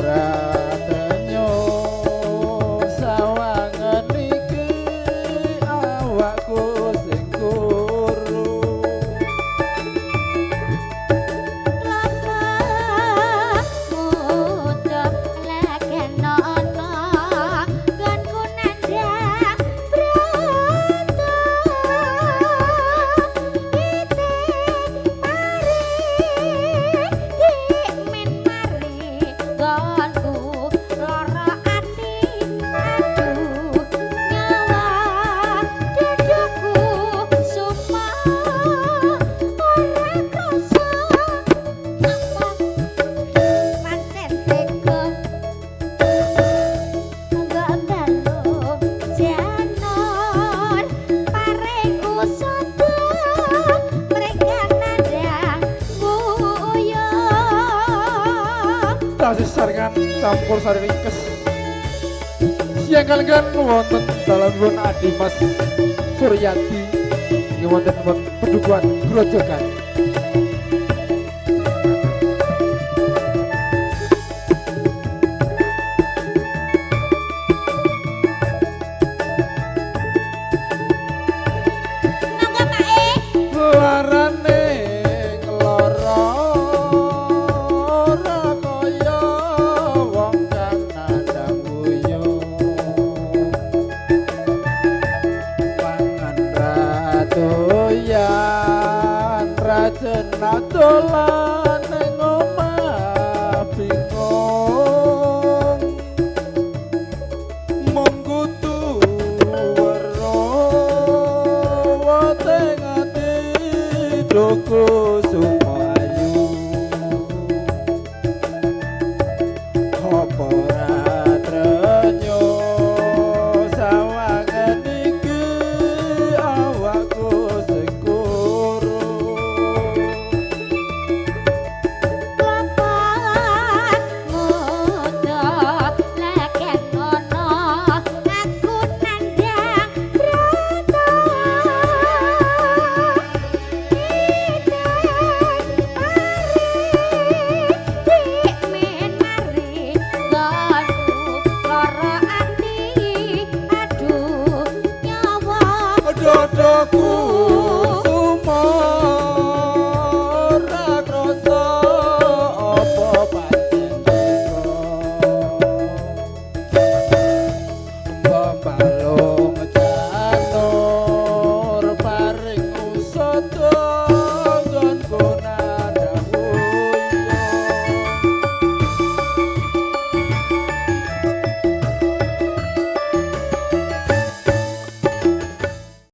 Ora tenyo sawangan iki awakku sing kuru. Muda legen ana nggonku nandhang brata ite pare dik men mari nggonku lara ati aduh nyawa dadaku sumpah ora krasa apa pancen tega mbok mbalo janur paring usada mereka nandhang guyon. Tasih saringan campur sari ringkes. Siang kalian wonten dalemipun Adi Mas Suryadi nggih wonten Pedukuhan Grojogan.